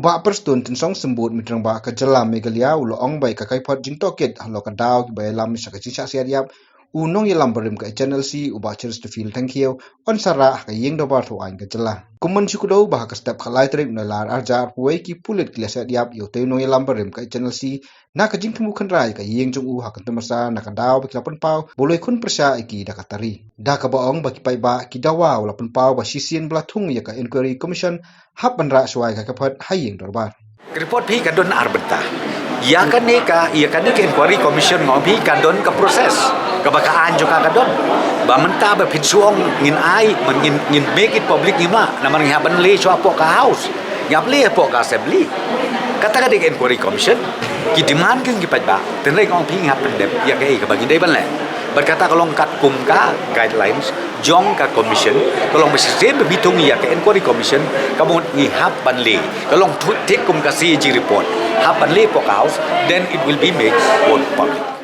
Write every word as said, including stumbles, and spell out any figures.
Bah Prestone Tynsong Symbud Myntri Rangbah ka jylla Meghalaya u la ong ba ïa ka kaiphod jingtohkit halor ka daw kiba ïalam sha ka jingshah siat ïap u nongïalam barim ka H N L C u Bah Chesterfield Thangkhiew yn sa rah ha ka ïing dorbar thaw aiñ ka jylla. Kum ban shu kdew ba ha ka step khatlai tarik u Nailar arhajar arphew wei ki pulit ki la siat ïap ïa utei u nongïalam barim ka H N L C na ka jingthmu khynra ïa ka ïing jong u ha ka Kynthei Marsa na ka daw ba ki la pynpaw ba u la ïakhun pyrshah ïa ki da ka tari. Da kaba ong ba ki paidbah ki dawa u la pynpaw ba shisien ba la thung ïa ka Inquiry Commission hap ban rah shuwa ïa ka kaiphod ha ïing dorbar. Ka report phi ka don ar bynta. Ïa kane ka, ïa kane ka Inquiry Commission nga ong phi ka don ka process kaba ka aiñ jong ka ka don. Ba mynta ba phin shu ong ngin ai, man ngin, ngin make it public ngim lah, namar ngi hap ban leh shuwa hapoh ka House, ngi hap leh hapoh ka Assembly. Kata ka dei ka Inquiry Commission. Ki demand ki ong ki paidbah, tynrai nga ong phi ngi hap pyndep ïa kaei kaba ngi dei ban leh. Bad kata ka long katkum ka guidelines jong ka Commission, ka long ba shisien ba phi thung ïa ka Inquiry Commission, ka mut ngi hap ban leh. Ka long thik kum ka C A G report, hap ban leh hapoh ka House, then it will be made public.